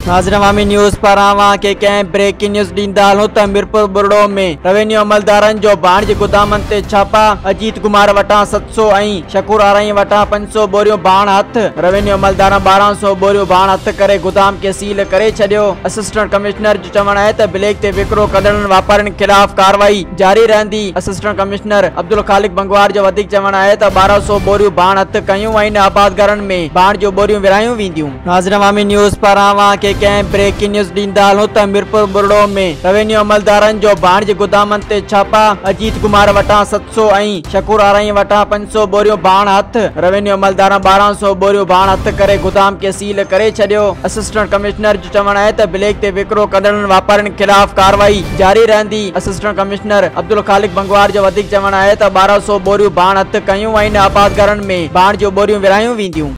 ناظرين عوامي نيوز پاران اوهان کي ڪنهن بريڪنگ نيوز ڏيندا هلون ته ميرپور ٻرڙو ۾ روينيو عملدارن جو ڀاڻ جي گدامن تي ڇاپا، اجيت ڪمار وٽان 700 ۽ شڪور آرائين وٽان 500 ٻوريون ڀاڻ هٿ، روينيو عملدارن 1200 ٻوريون ڀاڻ هٿ ڪري گدام کي سيل ڪري ڇڏيو، اسسٽنٽ ڪمشنر جو چوڻ آهي ته بليڪ تي وڪرو ڪندڙن واپارين خلاف ڪارروائي جاري رهندي، اسسٽنٽ ڪمشنر عبدالخالق بنگوار جو وڌيڪ چوڻ آهي ته 1200 ٻوريون ڀاڻ هٿ ڪيون آهن، آبادگارن ۾ ڀاڻ جون ٻوريون ورهايون وينديون. ناظرين عوامي نيوز پاران اوهان کي ڪنهن بريڪنگ نيوز ڏيندا هلون ته ميرپور ٻرڙو ۾ روينيو عملدارن جو ڀاڻ جي گدامن تي ڇاپا، اجيت ڪمار وٽان 700 ۽ شڪور آرائين وٽان 500 ٻوريون ڀاڻ هٿ، روينيو عملدارن 1200 ٻوريون ڀاڻ هٿ ڪري گدام کي سيل ڪري ڇڏيو، اسسٽنٽ ڪمشنر جو چوڻ آهي ته بليڪ تي وڪرو ڪندڙن واپارين خلاف ڪارروائي جاري رهندي، اسسٽنٽ ڪمشنر عبدالخالق بنگوار جو وڌيڪ چوڻ آهي ته 1200 ٻوريون ڀاڻ هٿ ڪيون آهن، آبادگارن ۾ ڀاڻ جون ٻوريون ورهايون وينديون.